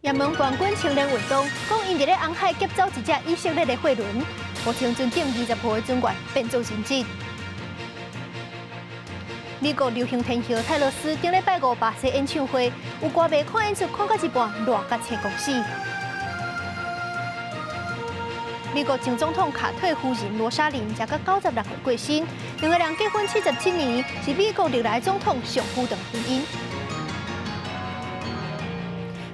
也門冠軍青年運動講，𪜶佇咧紅海劫走一隻以色列的貨輪，目前船頂20號的船員變做人質。美國流行天后泰勒絲頂禮拜五巴西演唱會，有歌迷看演出看到一半，熱甲青公死。美國前總統卡特夫人羅莎琳，食到96歲過身，兩个人結婚77年，是美國歷來總統上久長婚姻。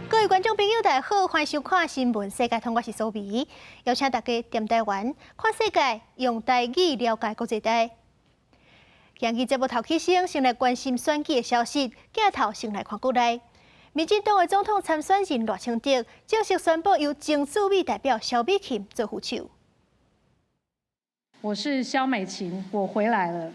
各位觀眾朋友，大家好，歡迎收看《新聞世界通》，我是蘇美，邀請大家踮台灣看世界，用台語了解國際大。今日節目頭起先，先來關心選舉的消息，鏡頭先來看國內。民進黨的總統參選人賴清德正式宣布由前駐美代表蕭美琴做副手。我是蕭美琴，我回來了，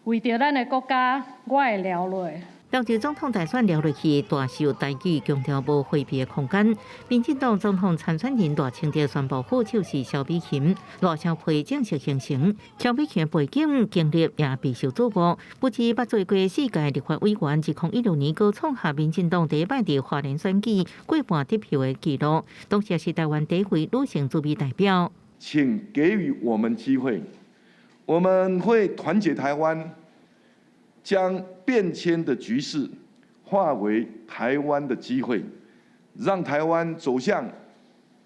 為著咱的國家，我會留落。當時總統大選留落去，大受台語強調無迴避的空間。民進黨總統參選人賴清德宣布副手是蕭美琴，賴蕭配正式形成。蕭美琴背景經歷也備受矚目，不只捌做過四屆立法委員，2016年閣創下民進黨第一擺佇花蓮選舉過半得票的紀錄，同時也是台灣第一位女性駐美代表。請給予我們機會，我們會團結台灣，將變遷的局勢化為台灣的機會，讓台灣走向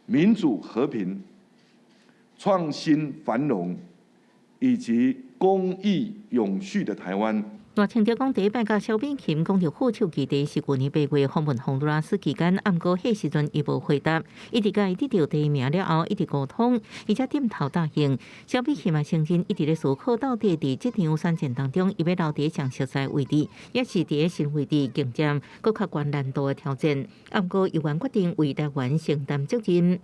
民主和平、創新繁榮以及公益永續的台灣。賴清德講，第一擺佮蕭美琴講著副手議題是舊年8月訪問洪都拉斯期間，毋過彼時陣伊無回答，一直佮伊得著提名了後，一直溝通，伊才點頭答應。蕭美琴嘛承認，一直咧思考到底佇這場選戰當中，伊欲留佇上熟悉位置，抑是佇个新位置迎戰閣較懸難度的挑戰。毋過，猶原決定為台灣承擔責任。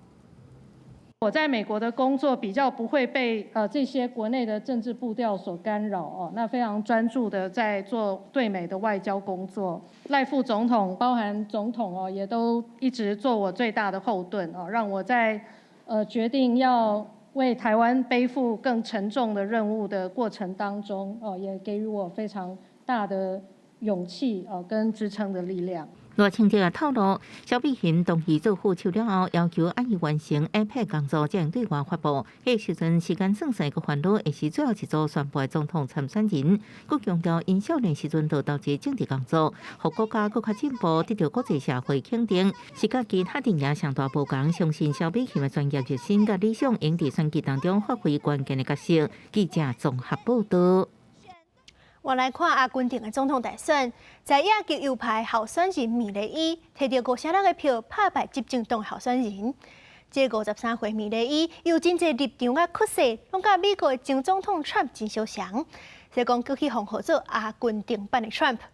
我在美國的工作比較不會被這些國內的政治步調所干擾哦，那非常專注的在做對美的外交工作。賴副總統，包含總統哦，也都一直做我最大的後盾哦，讓我在決定要為台灣背負更沉重的任務的過程當中哦，也給予我非常大的勇氣哦跟支撐的力量。賴清德也透露，蕭美琴同意做副手了後，要求愛伊完成 APEC 工作，才會對外發布。彼時陣時間算算閣煩惱，會是最後一組宣布的總統參選人。閣強調，𪜶少年時陣就投入政治工作，予國家閣較進步，得著國際社會肯定，是佮其他陣營上大無仝。相信蕭美琴的專業熱心佮理想，會佇選舉當中發揮關鍵的角色。記者綜合報導。我來看阿根廷的總統大選，在野極右派候選人米雷伊提著5成六的票，拍敗執政黨候選人。這53歲米雷伊有真濟立場佮曲線，攏佮美國的前總統川普真相像，所以講閣去予號做阿根廷版的川普。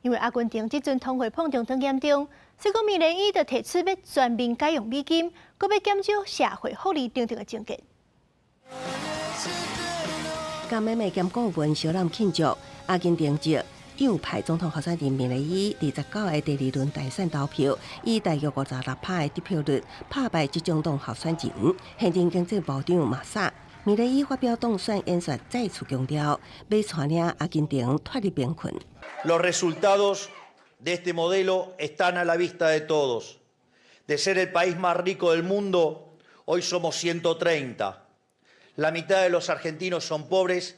因為阿根廷這陣通貨膨脹當嚴重，所以講米雷伊就提出欲全面改用美金，閣欲減少社會福利等等的政見。佮妹妹兼顧問相攬慶祝，阿根廷籍右派總統候選人米雷伊29個第二輪大選投票，以大約56趴的得票率拍敗執政黨候選人，現任經濟部長馬薩。米雷伊發表當選演說，再次強調欲帶領阿根廷脫離貧困。 Los resultados de este modelo están a la vista de todos. De ser el país más rico del mundo, hoy somos 130. La mitad de los argentinos son pobres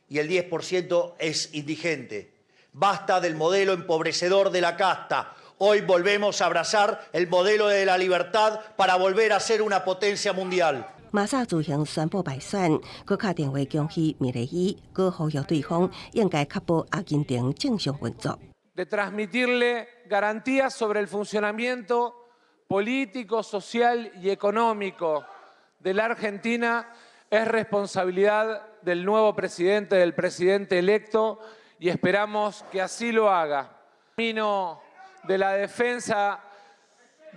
y el 10% es indigente. Basta del modelo empobrecedor de la casta. Hoy volvemos a abrazar el modelo de la libertad para volver a ser una potencia mundial. 馬薩自行宣布敗選，閣敲電話恭喜米雷伊，閣呼籲對方應該確保阿根廷正常運作。 De transmitirle garantías sobre el funcionamiento político, social y económico de la Argentina es responsabilidad del nuevo presidente, del presidente electo, y esperamos que así lo haga. Camino de la defensa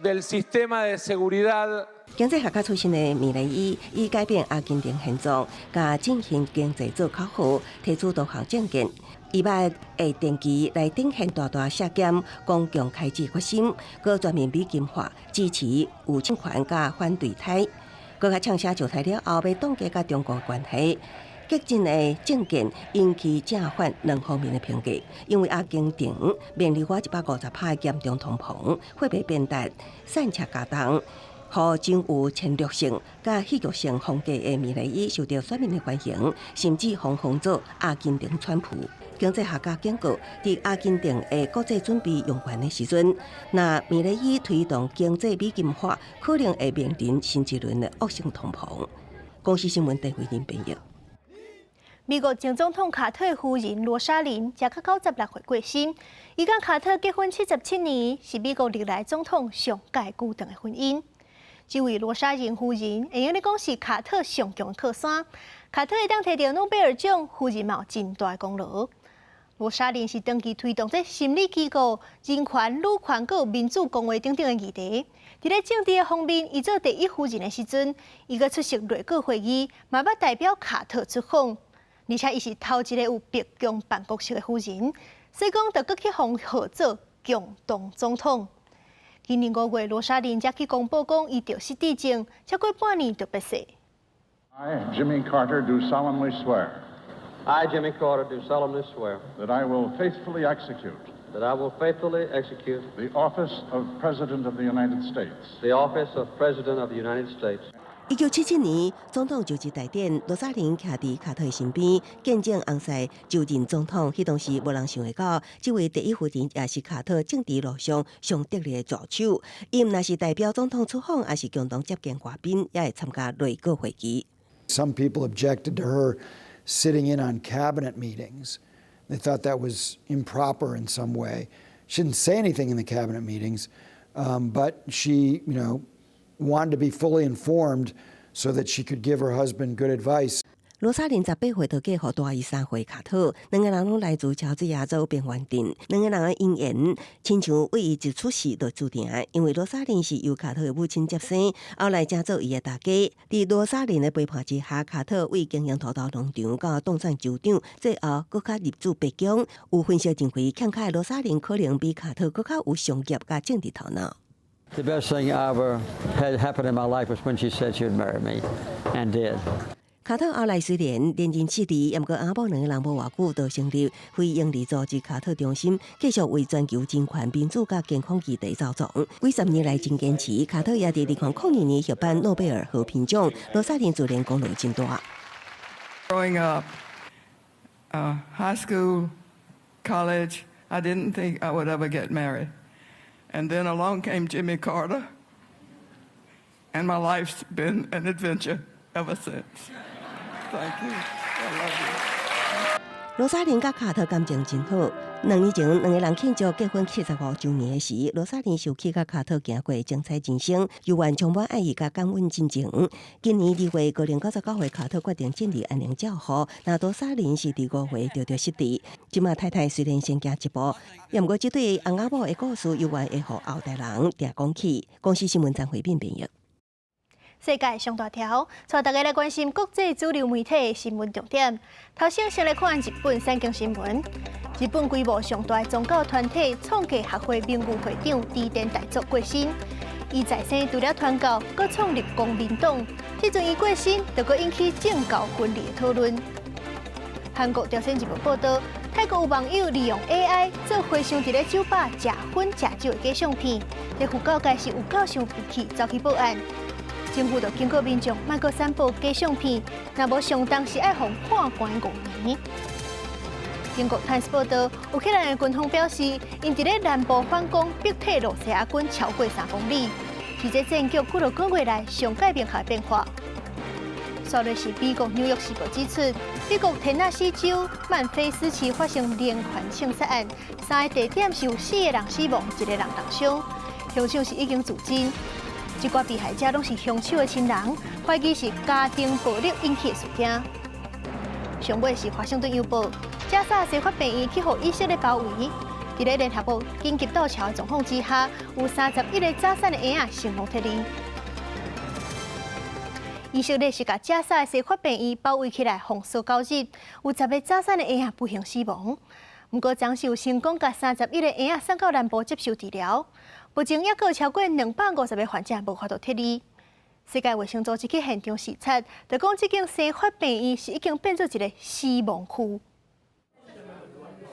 del sistema de seguridad. 經濟學家出身的米雷伊，以改變阿根廷現狀，佮振興經濟做口號，提出多項政見。伊捌會定期來展現大大削減公共開支決心，閣全面美金化，支持有政權佮反對台。閣較嗆聲上台了後，欲凍結佮中國關係。激進的政見引起正反兩方面的抨擊。因為阿根廷面臨150%的嚴重通膨，貨幣變值，散赤加重，予真有侵略性佮戲劇性風格的米雷伊受到選民的歡迎，甚至予封做阿根廷川普。經濟學家警告，佇阿根廷的國債準備用完的時陣，若米雷伊推動經濟美金化，可能會面臨新一輪的惡性通膨。公視新聞鄧慧玲編譯。美國前總統卡特夫人羅莎琳，才剛96歲過身。伊佮卡特結婚77年，是美國歷來總統上蓋久長的婚姻。這位羅莎琳夫人，會用得講是卡特上強的靠山。卡特會當提著諾貝爾獎，夫人嘛有真大功勞。羅莎琳是長期推動這心理機構、人權、女權、閣有民主公衛等等的議題。佇咧政治的方面，伊做第一夫人的時陣，伊閣出席內閣會議，嘛捌代表卡特出訪。而且伊是頭一个有白宮辦公室的夫人，所以講就閣去予號做共同總統。今年5月，羅莎琳才去公布講，伊得失智症，超過半年就欲逝。 I, Jimmy Carter, do solemnly swear. I, Jimmy Carter, do solemnly swear. That I will faithfully execute. That I will faithfully execute. The office of President of the United States. The office of President of the United States. 1977年，總統就職大典，羅莎琳徛佇卡特身邊，見證翁婿就任總統。彼當時無人想會到，這位第一夫人也是卡特政治路上上得力的助手。伊毋但是代表總統出訪，也是共同接見外賓，也會參加內閣會議。 Some people objected to her sitting in on cabinet meetings. They thought that was improper in some way. She didn't say anything in the cabinet meetings, but she wanted to be fully informed so that she could give her husband good advice. 羅莎琳18歲就嫁予大伊3歲卡特，兩個人攏來自喬治亞州邊緣鎮。兩個人的姻緣，親像對伊一出世就注定的，因為羅莎琳是由卡特的母親接生，後來才做伊的大家。佇羅莎琳的陪伴之下，卡特為經營土豆農場到當選州長，最後閣較入主白宮。有分析認為，欠缺羅莎琳可能比卡特閣較有商業佮政治頭腦。 The best thing I ever had happen in my life was when she said she would marry me, and did. 卡特後來雖然連任四次，毋過翁某兩个人無偌久就成立非營利組織卡特中心，繼續為全球人權、民主佮健康議題走創。幾十年來真堅持，卡特也佇2002年獲頒諾貝爾和平獎，羅莎琳自然功勞真大。 Growing up, high school, college, I didn't think I would ever get married. And then along came Jimmy Carter, and my life's been an adventure ever since. Thank you. I love you. 羅莎琳佮卡特感情真好。2年前，兩个人慶祝結婚75週年的時，羅莎琳受氣佮卡特行過精彩人生，猶原充滿愛意佮感恩真情。今年2月，高齡99歲卡特決定進入安寧照護，那羅莎琳是佇5月著著失智。這馬太太雖然先行一步，毋過這對翁仔某的故事，猶原會予後代人定講起。公視新聞張惠敏編譯。世界上大條，帶大家來關心國際主流媒體的新聞重點。頭先先來看日本產經新聞。日本規模上大宗教團體創價學會名譽會長池田大作過身。伊在生除了傳教，閣創立公明黨。這陣伊過身，就閣引起政教分離的討論。韓國朝鮮日報報導，泰國有網友利用 AI 做和尚佇咧酒吧食薰食酒的假相片，這佛教界是有夠傷氣，走去報案。政府就警告民眾，莫閣散布假相片，若無上重是愛予判監5年。英國《泰晤士報》報導，烏克蘭的軍方表示，𪜶佇咧南部反攻，逼退羅西亞軍超過3公里，是這戰局幾落個月來上蓋明確變化。煞落是美國紐約時報指出，美國田納西州曼菲斯市發生連環槍殺案，三个地點是有四个人死亡，一个人重傷，兇手是已經自盡。這寡被害者攏是兇手的親人，懷疑是家庭暴力引起的事件。上尾是華盛頓郵報，加沙西法病院去予以色列包圍，佇咧聯合國緊急渡橋的狀況之下，有31個早產的嬰仔成功撤離。以色列是共加沙的西法病院包圍起來，封鎖9日，有10個早產的嬰仔不幸死亡。毋過，昨是有成功共31個嬰仔送到南部接受治療。目前抑閣有超過250個患者無法度撤離。世界衛生組織去現場視察，就講這間西法病院是已經變做一个死亡區。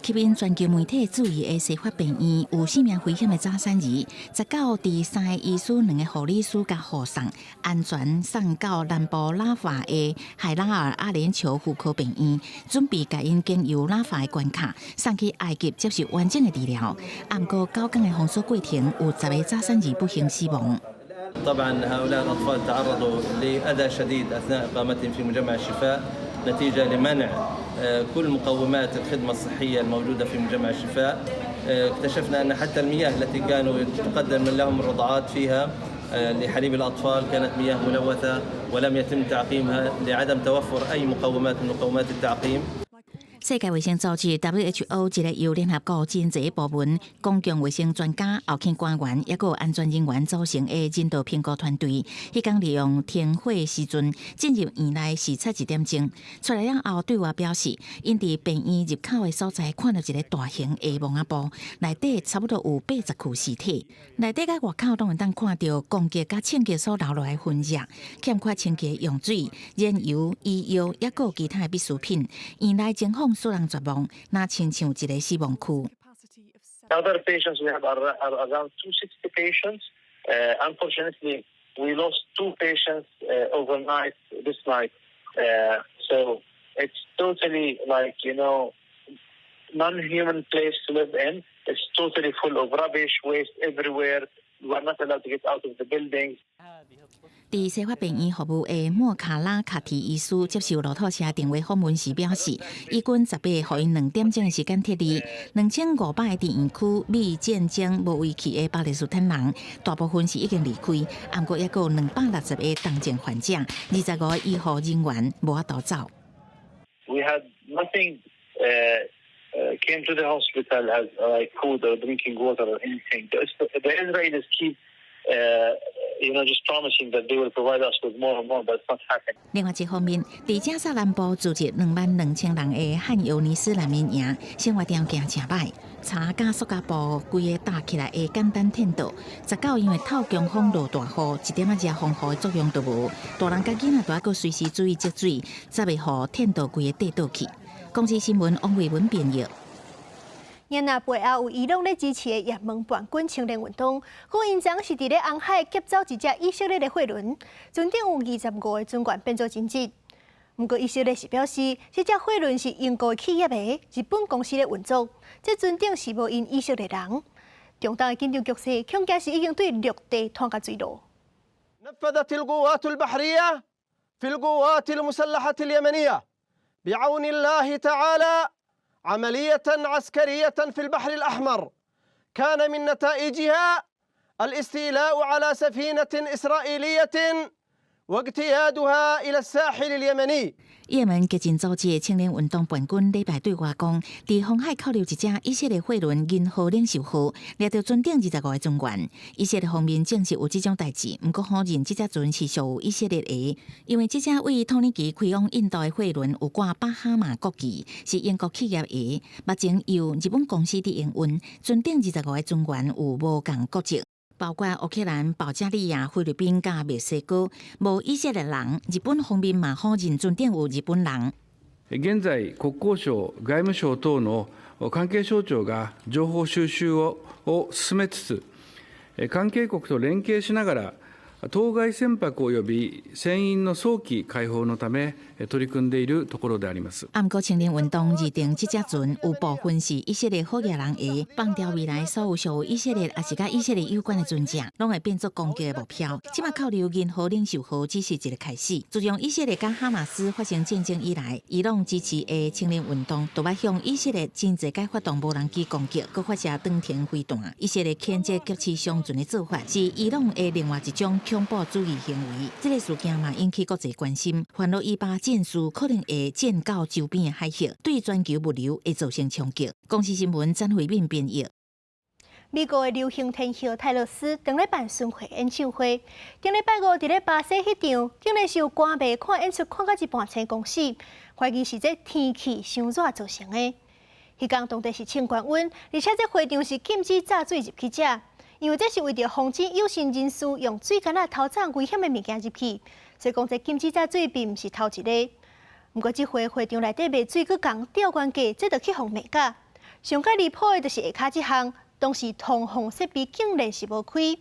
吸引全球媒體注意的西法病院有性命危險的早產兒，19佇三个醫師、兩个護理師共護送，安全送到南部拉法的海拉爾阿聯酋婦科病院，準備共𪜶經由拉法的關卡送去埃及接受完整的治療。毋過9工的封鎖過程，有10个早產兒不幸死亡。 طبعا هؤلاء الأطفال تعرضوا لأذى شديد أثناء إقامتهم في مجمع الشفاء نتيجة لمنع كل مقومات الخدمة الصحية الموجودة في مجمع الشفاء. اكتشفنا أن حتى المياه التي كانوا تقدم لهم الرضعات فيها لحليب الأطفال كانت مياه ملوثة ولم يتم تعقيمها لعدم توفر أي مقومات من مقومات التعقيم. 世界衛生組織 WHO 一个由聯合國真濟部門、公共衛生專家、後勤官員，抑閣有安全人員組成的人道評估團隊，彼工利用停火時陣進入院內視察一點鐘。出來了後，對外表示，𪜶佇病院入口的所在看到一个大型的網仔布，內底差不多有80具屍體，內底佮外口攏會當看著攻擊佮槍擊所留落來的痕跡，欠缺清潔用水、燃油、醫藥，抑閣有其他的必需品。院內情況使人絕望，若親像一个死亡區。 Other patients, we have around 260 patients. Unfortunately, we lost two patients overnight this night. So it's totally like non-human place to live in. It's totally full of rubbish, waste everywhere. We are not allowed to get out of the buildings. 佇西法病院服務的莫卡拉卡提醫師接受路透社電話訪問時表示，以軍18予𪜶2點鐘的時間撤離，2500个佇院區被戰爭無遺棄的巴勒斯坦人，大部分是已經離開，毋過猶閣有260个重症患者，25个醫護人員無法度走。 We had nothing came to the hospital as like food or drinking water or anything. The Israelis keep just promising that they will provide us with more and more, but it's not happening. 另外一方面，佇加薩南部駐紮22,000人的漢尤尼斯難民營，生活條件誠歹，柴佮塑膠布規个搭起來的簡單天道，19因為透強風落大雨，一點仔遮防雨的作用都無，大人佮囡仔都猶閣隨時注意積水，才袂予天道規个硩倒去。公視新聞王慧文編譯。因那背後有伊朗咧支持的也門叛軍青年運動，講𪜶昨是佇咧紅海劫走一隻以色列的貨輪，船頂有25个船員變做人質。毋過以色列是表示，這隻貨輪是英國企業的日本公司咧運作，這船頂是無𪜶以色列人。中東的緊張局勢，恐驚是已經對陸地拖共墜落。 نفذت القوات البحرية في القوات المسلحة اليمنية بعون الله تعالى عملية عسكرية في البحر الأحمر كان من نتائجها الاستيلاء على سفينة إسرائيلية واقتيادها إلى الساحل اليمني. 也門激進組織青年運動叛軍禮拜對外講，佇紅海扣留一隻以色列貨輪銀河領袖號，掠著船頂25个船員。以色列方面證實有這種代誌，毋過否認這隻船是屬於以色列的，因為這隻為土耳其開往印度的貨輪有掛巴哈馬國旗，是英國企業的，目前由日本公司佇營運，船頂25个船員有無仝國籍，包括烏克蘭、保加利亞、菲律賓佮墨西哥，無以色列人。日本方面嘛否認船頂有日本人。現在，國交省、外務省等の関係省庁が情報収集を進めつつ、関係國と連携しながら、当該船舶及び船員の早期解放のため取り組んでいるところであります。毋過青年運動認定這隻船有部分是以色列好額人的，放掉未來所有屬於以色列抑是佮以色列有關的船隻，攏會變做攻擊的目標。這馬扣留銀河領袖號只是一个開始。自從以色列佮哈馬斯發生戰爭以來，伊朗支持的青年運動都捌向以色列真濟擺發動無人機攻擊，閣發射長程飛彈。以色列譴責劫持商船的做法，是伊朗的另外一種恐怖主義行為。這个事件嘛引起國際關心，煩惱以巴戰事可能會戰到周邊的海域，對全球物流會造成衝擊。公視新聞詹慧敏編譯。美國的流行天后泰勒絲當咧辦巡迴演唱會，頂禮拜五佇咧巴西彼場，竟然是有歌迷看演出看到一半青公死，懷疑是這天氣傷熱造成的。彼工當地是衝懸溫，而且這會場是禁止炸水入去食。因為這是為著防止有心人士用水管仔偷送危險的物件入去，所以講這禁止炸水並毋是頭一个。毋過這回會場內底賣水，閣共吊懸價，這就去予罵甲。上蓋離譜的就是下跤這項，當時通風設備竟然是無開，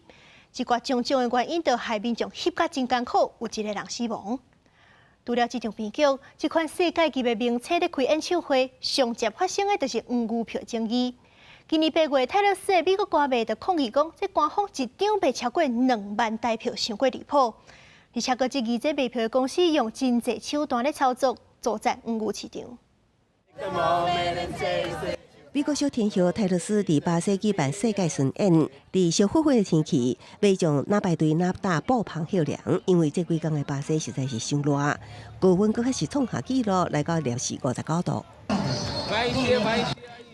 這掛種種的原因，就害民眾翕甲真艱苦，有一個人死亡。除了這場悲劇，這款世界級的名車咧開演唱會，上捷發生的就是黃牛票爭議。今年8月，泰勒絲的美國歌迷就抗議講，這官方一張賣超過2萬台票，傷過離譜。而且閣質疑這賣票的公司用真濟手段咧操作，助戰黃牛市場。美國小天后泰勒絲佇巴西舉辦世界巡演，佇燒火火的天氣，民眾若排隊若搭布棚歇涼，因為這幾工的巴西實在是傷熱，高溫閣較是創下紀錄，來到攝氏59度。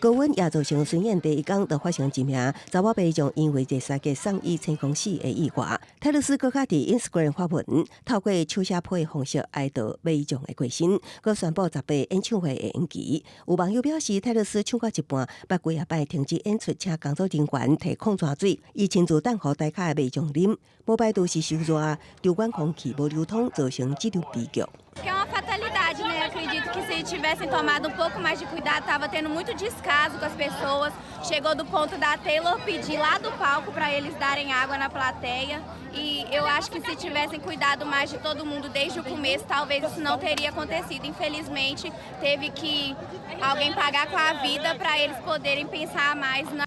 高溫也造成巡演第一工就發生一名查某民眾因為熱衰竭送醫成功死的意外。泰勒絲閣較佇 Instagram 發文，透過手寫批的方式哀悼民眾的過身，閣宣布10月演唱會會延期。有網友表示，泰勒絲唱到一半，捌幾仔擺停止演出，請工作人員提礦泉水，伊親自等予台跤的民眾啉。無排除是傷熱，場館空氣無流通，造成這場悲劇。 É uma fatalidade, né? Acredito que se tivessem tomado um pouco mais de cuidado, estava tendo muito descaso com as pessoas. Chegou do ponto da Taylor pedir lá do palco para eles darem água na plateia. E eu acho que se tivessem cuidado mais de todo mundo desde o começo, talvez isso não teria acontecido. Infelizmente, teve que alguém pagar com a vida para eles poderem pensar mais na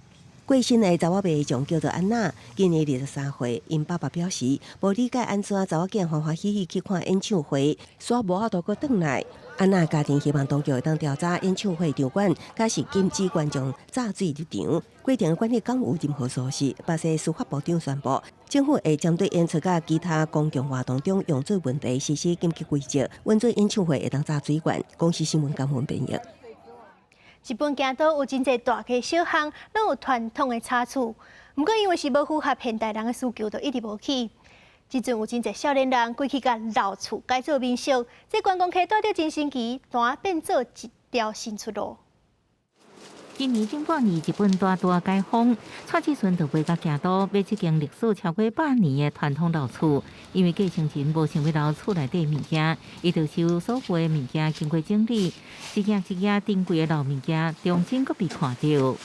過身的查某民眾叫做安娜，今年23歲。𪜶爸爸表示，無理解按怎查某囝歡歡喜喜去看演唱會，煞無法度閣轉來。安娜家庭希望當局會當調查演唱會場館，抑是禁止觀眾炸水入場。過程管理敢有任何疏失？巴西司法部長宣布，政府會針對演出佮其他公共活動中用水問題實施緊急規則，允准演唱會會當炸水管。公視新聞江文編譯。日本京都有真濟大街小巷，攏有傳統的茶厝，毋過因為是無符合現代人的需求，就一直無起。這陣有真濟少年人規氣共老厝改做民宿，這觀光客蹛著真神奇，單變做一條新出路。今年頂半年，日本大大解封，蔡志順就飛到京都買這間歷史超過百年的傳統老厝。因為繼承人無想欲留厝內底物件，伊就收所有的物件經過整理，一件一件珍貴的老物件，重新閣被看著。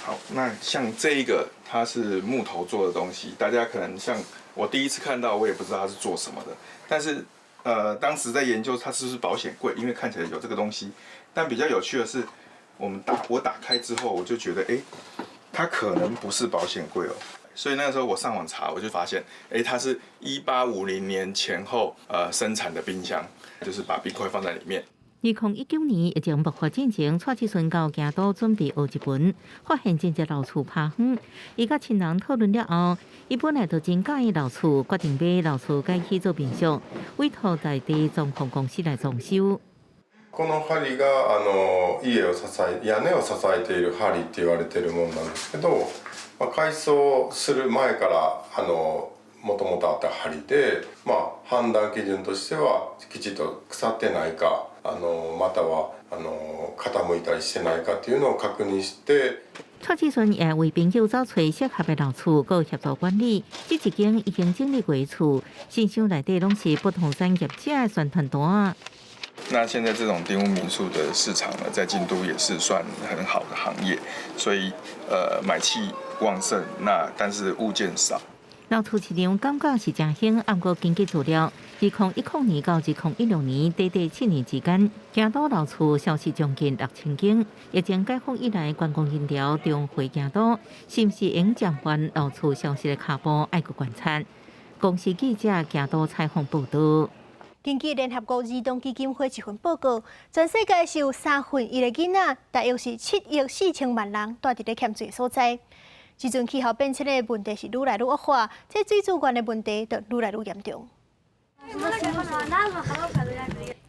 好，那像這一個，它是木頭做的東西，大家可能像我第一次看到，我也不知道它是做什麼的。但是，當時在研究它是不是保險櫃，因為看起來有這個東西。但比較有趣的是，我打開之後，我就覺得，哎，它可能不是保險櫃哦。所以那個時候我上網查，我就發現，哎，它是1850年前後生產的冰箱，就是把冰塊放在裡面。 2019年疫情爆發進前，蔡志順到京都準備學日文，發現真濟老厝拋荒。伊佮親人討論了後，伊本來就真佮意老厝，決定買老厝改起做民宿，委託在地裝潢公司來裝修。この梁が家を支え屋根を支えている梁って言われているものなんですけど、まあ、改装する前からもともとあった梁で、まあ、判断基準としてはきちっと腐ってないかまたは傾いたりしてないかっていうのを確認して。蔡志順也為朋友找揣適合的老厝，閣協助管理。這一間已經整理過的厝，信箱內底攏是不動產業者的宣傳單。那現在這種町屋民宿的市場呢，在京都也是算很好的行業，所以買氣旺盛，那但是物件少。老厝市場感覺是誠興，毋過根據資料，2010年到2016年，短短7年之間，京都老厝消失將近6000間。疫情解封以來，觀光人潮重回京都，是毋是會暫緩老厝消失的腳步？愛閣觀察。公視記者京都採訪報導。根據聯合國兒童基金會一份報告，全世界是有三分一的囡仔，大約是7億4千萬人，蹛佇咧欠水所在。這陣氣候變遷的問題是愈來愈惡化，這水資源的問題就愈來愈嚴重。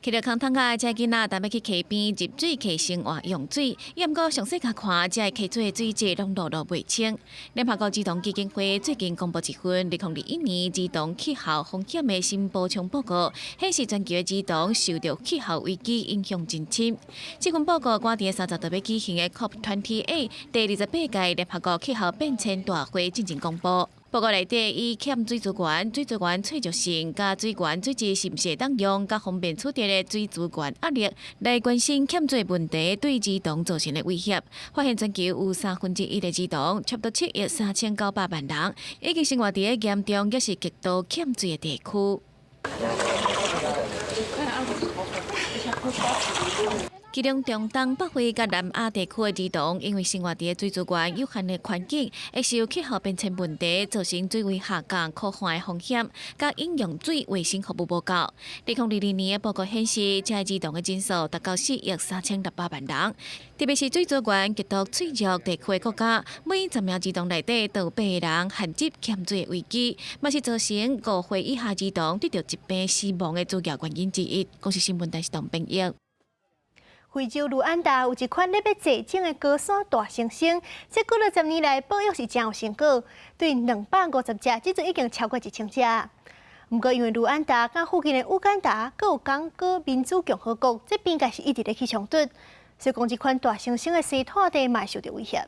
去著空窗仔，這囡仔逐欲去溪邊入水溪生活用水，抑毋過詳細共看，這溪水的水質攏落落袂清。聯合國兒童基金會最近公布一份2021年兒童氣候風險的新補充報告，顯示全球的兒童受著氣候危機影響真深。這份報告趕佇30號欲舉行的 COP28第28屆聯合國氣候變遷大會進前公布。報告內底以欠水資源、水資源脆弱性、佮水源水質是毋是會當用、佮方便取得的水資源壓力，來關心欠水問題對兒童造成的威脅。發現全球有1/3的兒童，差不多7億3900萬人，已經生活佇個嚴重抑是極度欠水的地區。其中，中東、北非佮南亞地區的兒童，因為生活佇個水資源有限的環境，會受氣候變遷問題造成水位下降、枯旱的風險，佮飲用水衛生服務無夠。2022年的報告顯示，這兒童的人數達到4億3600萬人，特別是水資源極度脆弱地區的國家，每10名兒童內底就有8個人陷入欠水的危機，嘛是造成5歲以下兒童得著疾病死亡的主要原因之一。公視新聞台是董編譯。非洲盧安達有一款咧欲坐井的高山大猩猩，這幾落十年來保育是誠有成果，對250隻，這陣已經超過1000隻。毋過因為盧安達佮附近的烏干達，閣有剛果民主共和國，這邊界是一直咧起衝突，所以講這款大猩猩的生態地嘛受著威脅。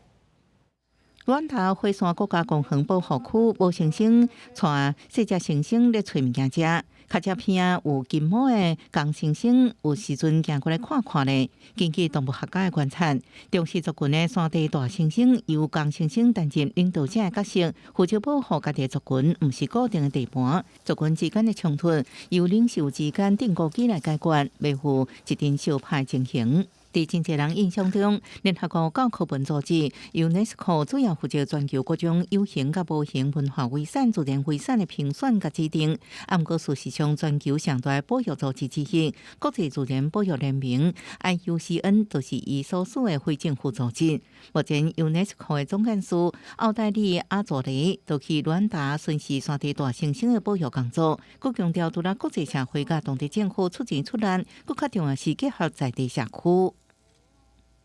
盧安達火山國家公園保護區，母猩猩帶細隻猩猩咧揣物件食。較正片有金毛的公猩猩，有時陣行過來看看咧。根據動物學家的觀察，重視族群的山地大猩猩由公猩猩擔任領導者的角色，負責保護家己的族群，毋是固定的地盤。族群之間的衝突由領袖之間釘孤枝來解決，袂有一陣相拍情形。佇真濟人印象中，聯合國教科文組織 UNESCO 主要負責全球各種有形佮無形文化遺產、自然遺產的評選佮指定。啊，毋過事實上，全球上大保育組織之一，國際自然保育聯盟 IUCN，就是伊所屬的非政府組織。目前 UNESCO 的總幹事奧黛麗阿佐雷就去盧安達巡視山地大猩猩的保育工作，閣強調除了國際社會佮當地政府出錢出力，閣較重要是結合在地社區。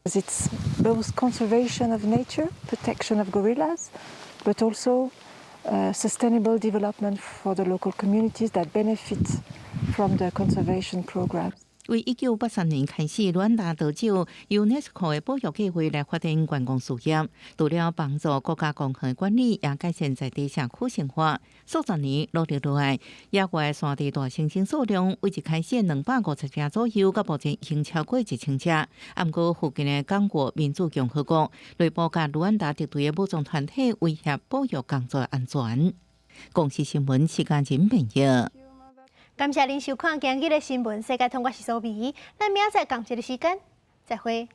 It's both conservation of nature, protection of gorillas, but also sustainable development for the local communities that benefit from the conservation programs. 為1983年開始，盧安達就照 UNESCO 的保育計劃來發展觀光事業，除了幫助國家公園管理，也改善在地社區生活。數十年努力落來，野外山地大猩猩數量為一開始250隻左右，到目前已經超過1000隻。啊，毋過附近的剛果民主共和國內部佮盧安達敵對的武裝團體威脅保育工作安全。公視新聞時間真編譯。感謝您收看今日的新聞世界通，我是蘇美，咱明仔載仝一个時間，再會。